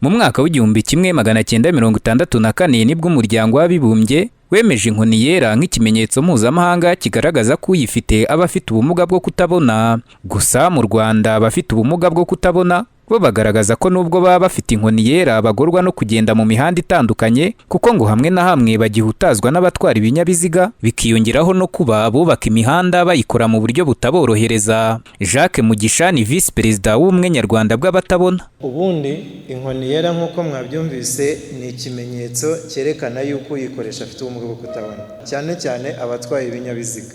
Mu mwaka w'1964 nibwo Umuryango w'Abibumbye wemeje inkoni yera nk'ikimenyetso mpuzamahanga kigaragaza ko uyifite aba afite ubumuga bwo kutabona. Gusa mu Rwanda, abafite ubumuga bwo kutabona bo bagaragaza ko nubwo baba bafite inkoni yera, bagorwa no kugenda mu mihanda itandukanye, kuko ngo hamwe na hamwe bagihutazwa n'abatwara ibinyabiziga, bikiyongeraho no kuba abubaka imihanda bayikora mu buryo butaborohereza. Jacques Mugisha ni visi perezida w'Ubumwe Nyarwanda bw'Abatabona. Ubundi inkoni yera, nk'uko mwabyumvise, ni ikimenyetso cyerekana yuko uyikoresha afite ubumuga bwo kutabona. Cyane cyane abatwaye ibinyabiziga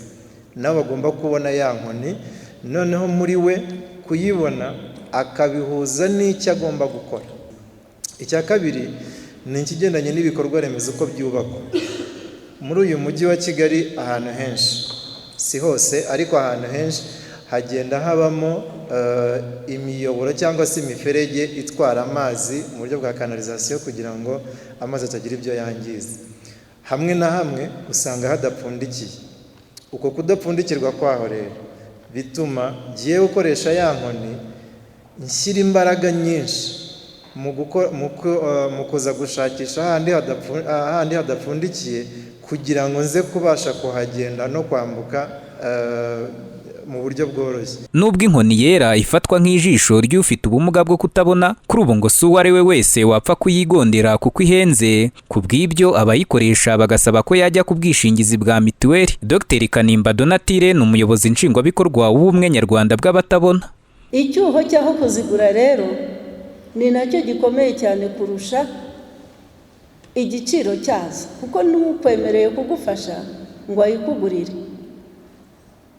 nabo bagomba kubona ya nkoni, noneho muri we kuyibona akabihuza n'icyo agomba gukora. Icya kabiri ni ikigendanye n'ibikorwa remezo uko byubakwa. Muri uyu Mujyi wa Kigali, ahantu henshi, si hose ariko ahantu henshi, hagenda habamo imiyoboro cyangwa se imiferege itwara amazi mu buryo bwa canalisation, kugira ngo amazi atagira ibyo yangiza. Hamwe na hamwe usanga hadapfundikiye. Uko kudapfundikirwa kwaho rero bituma ngiye gukoresha ya nkoni nshyira imbaraga nyinshi mu kuza gushakisha ahandi hadapfundikiye, kugira ngo nze kubasha kuhagenda no kwambuka mu buryo bworoshye. Nubwo inkoni yera ifatwa nk'ijisho ry'ufite ubumuga bwo kutabona, kuri ubu ngo si uwo ari we wese wapfa kuyigondera kuko ihenze. Ku bw'ibyo, abayikoresha bagasaba ko yajya ku bwishingizi bwa mituweli. Dr Kanimba Donatile ni umuyobozi nshingwabikorwa w'Ubumwe Nyarwanda bw'Abatabona. Icyuho cy'aho kuzigura rero ni nacyo gikomeye cyane kurusha igiciro cyazo, kuko n'ukwemereye kugufasha ngo ayikugurire,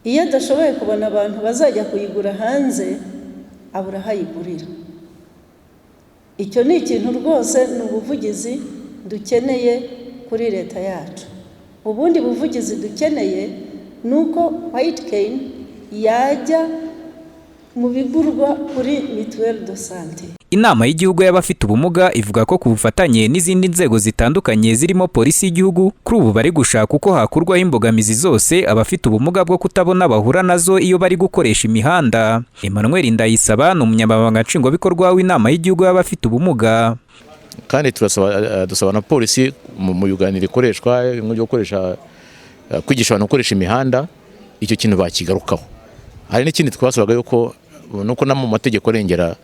iyo adashoboye kubona abantu bazajya kuyigura hanze, abura aho ayigurira. Icyo ni ikintu rwose, ni ubuvugizi dukeneye kuri leta yacu. Ubundi buvugizi dukeneye ni uko white cane yajya mu bigurwa kuri mutuelle de santé. Inama y'Igihugu y'Abafite Ubumuga ivuga ko ku bufatanye n'izindi nzego zitandukanye zirimo Polisi y'Igihugu, kuri ubu bari gushaka uko hakurwaho imbogamizi zose abafite ubumuga bwo kutabona bahura nazo iyo bari gukoresha imihanda. Emmanuel Ndayisaba ni umunyamabanga nshingwabikorwa w'Inama y'Igihugu y'Abafite Ubumuga. Kandi turasaba, dusaba na polisi mu biganiro ikoreshwa bimwe byo gukoresha, kwigisha abantu gukoresha imihanda, icyo kintu bakigarukaho. Hari n'ikindi twasabaga, yuko nuko no mu mategeko arengera,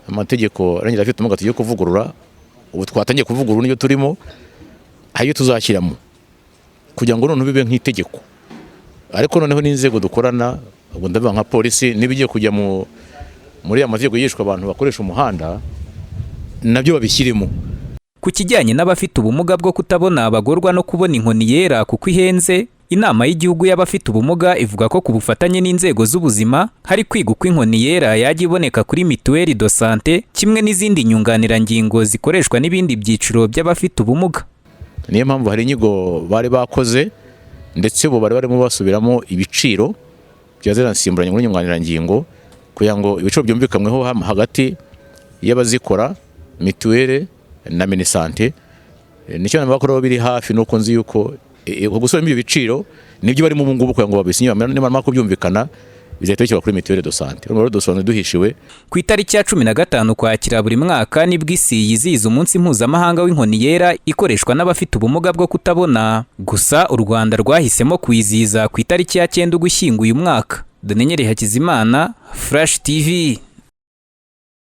amategeko arengera afite ubumuga tugiye kuvugurura, ubu twatangiye kuvugurura, niyo turimo, hari iyo tuzashyiramo kugira ngo noneho bibe nk'itegeko. Ariko noneho n'inzego dukorana, ubwo ndavuga nka polisi, niba igiye kujya muri ya mategeko yigishwa abantu bakoresha umuhanda, nabyo babishyiremo. Ku kijyanye n'abafite ubumuga bwo kutabona bagorwa no kubona inkoni yera kuko ihenze, Inama y'Igihugu y'Abafite Ubumuga ivuga ko ku bufatanye n'inzego z'ubuzima hari kwiga uko inkoni yera yajya iboneka kuri mutuelle de santé, kimwe n'izindi nyunganirangingo zikoreshwa n'ibindi byiciro by'abafite ubumuga. Niyo mpamvu hari inyigo bari bakoze, ndetse ubu bari barimo basubiramo ibiciro bya ziriya nsimburangingo n'inyunganirangingo, kugira ngo ibiciro byumvikanweho hagati y'abazikora, mituweli na MINISANTE. Nicyo navuga ko biri hafi, nuko nzi yuko gusubiramo ibyo biciro nibyo barimo ubu ngubu kugira ngo babisinye. Nibamara kubyumvikana, bizahita bishyirwa kuri mutuelle de santé. Urumva rero dusobanura duhishiwe. Ku itariki ya 15 Ukwakira buri mwaka nibwo isi yizihiza umunsi mpuzamahanga w'inkoni yera ikoreshwa n'abafite ubumuga bwo kutabona. Gusa u Rwanda rwahisemo kuyizihiza ku itariki ya 9 Ugushyingo uyu mwaka. Donenyeri Hakizimana, Flash TV.